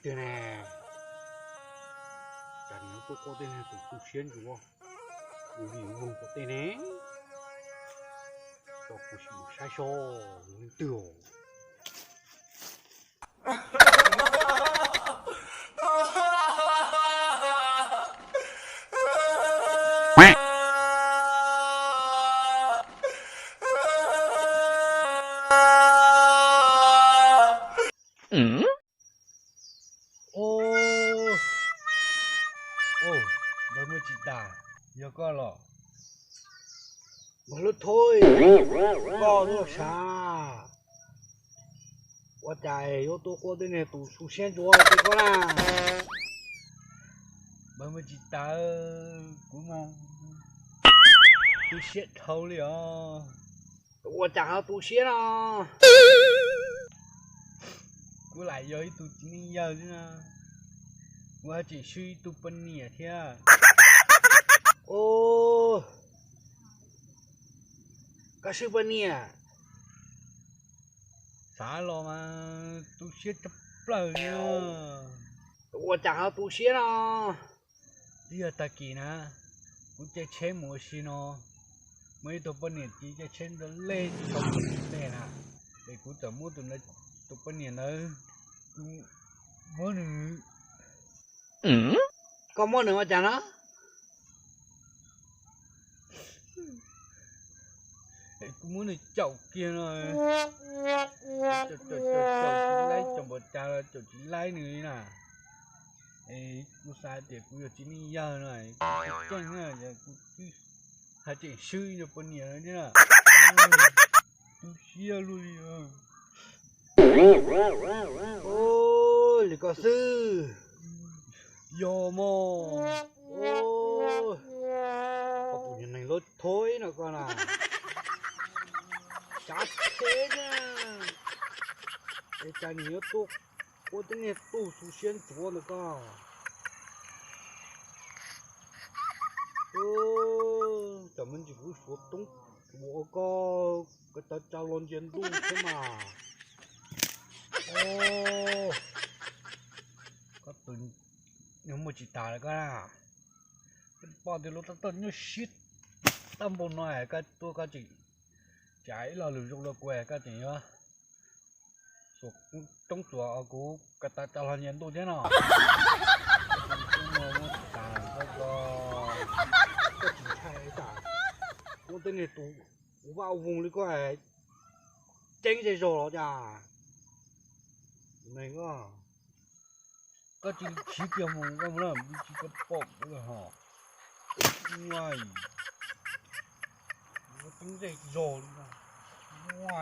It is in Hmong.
Tiag ne, cas nws tuaj quaj tej niag tus tu siab ntsuav ua li voog tom tej ne. Tso kuv sim mus saib seb yog leej twg os. Npawg Muaj Tsis Tas, yog koj los? Npawg Lub Thoj, koj tuaj sav, ua cas yuav tuaj quaj tej niag tus tu siab ntsuav li koj na? Npawg Muaj Tsis Tas, kuv mas tu siab dhau li os. Ua cas ho tu siab no? Kuv lam yog ib tug txiv neej yawg xwb na, kuv ho tseem swb ib tug poj niam thiab. Koj swb poj niam? Xav los mas tu siab tshaj plaws li. Ua cas ho tu siab no? Twb yog tag kis na, kuv caij tsheb mus ua si no, muaj ib tug poj niam tiv caij tsheb nta lej tsis tau mus tsis ntej na, es kuv txawm muab tus ntawd, tus poj niam ntawd, kuv muab nws. Koj muab nws ua cas no? Es kuv muab nws caum kiag no, caum tsis laib, caum npaum cas los caum tsis laib nws li na. Es kuv xav tias kuv yog txiv neej yawg no, kuv tseem, kuv twb hais tseem swb ib tug poj niam thiab na. Tu siab luaj li. Li koj xwb. Yog mog. Koj tus neeg lub thoj no koj na, cav tsheb na, es cas nws yuav tuaj quaj tej niag tus tu siab ntsuav ntawm koj. Cov me ntsis kuv suav toob ua koj, koj tawv tsa los ntsia ntuj thiab mas. Koj tus neeg Muaj Tsis Tas lawm koj na. Pom tias lub taub toj nyuaj siab tag npaum no koj tuaj koj tseem tsa ib lo lus zoo rau kuv, koj tseem yuav xuas toob tsuas kuv, koj tawv tsa los ntsia ntuj thiab no. Muaj Tsis Tas, koj, koj tsis ntshai tas, muaj tej niag tus ua vaj ua voog li koj ceeb zej zog los cas? Neeg, koj cia li khiav kiag mus, koj mus na, tsis tau pom kuv lawm hos. Ua, ceeb zej zog li ua.